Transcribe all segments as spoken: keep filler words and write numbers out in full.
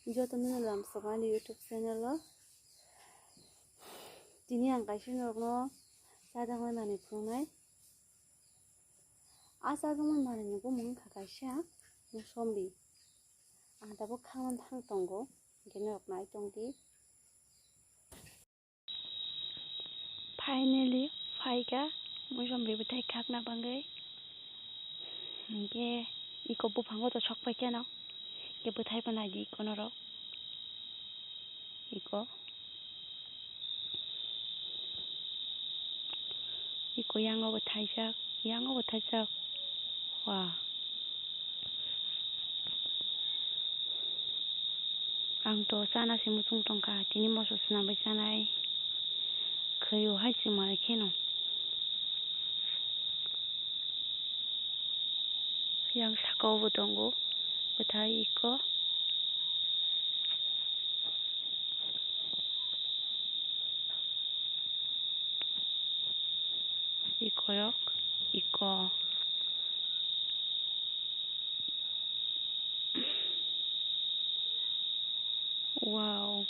Jotono lamsok ani YouTube channel o. Tini ang kaisa norokno chajaknai manwi phunuknai. A chajaknai manwi ni bumung wngkha kaisa musombi. Ang tabuk khangna thang tongo, hwnkhe norok nai tongdi. Finally phaikha musombi bwthai khakna bagwi. Hinkhe iko buphango to sok phaikhe no. Hinkhe bwthai bo naidi iko norok. Iko. Iko yango bo thaijak, yango bo thaijak. Wah. Ang to chana se muchung tongkha, tini moso swnamwi chanai. Khwio hai se manwi kheno. Yang saka o bo tongo, bwthai iko. Iko yok, iko. Wow.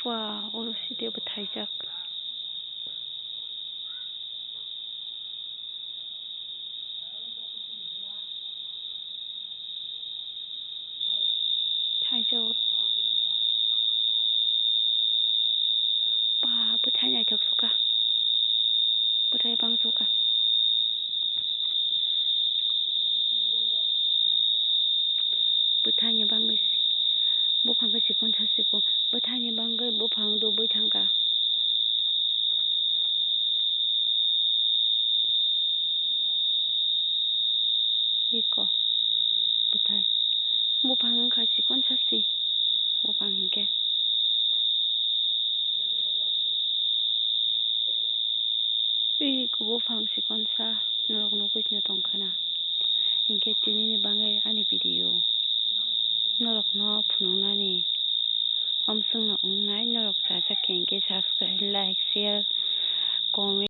Wow, oro side bo thaijak. Thaijak oro. Ba, bwthai naithok sukha. Bwthai bang sukha. Bwthaini bagwi buphang khe chikon sa chikon. Bwthaini bagwi buphang dubui thangkha. Iko bwthai. Buphang wngkha chikon sa si. Buphang hinkhe. Iko buphang chikon sa norok nugwi tongkha na. Hinkhe tinini bagwi ani video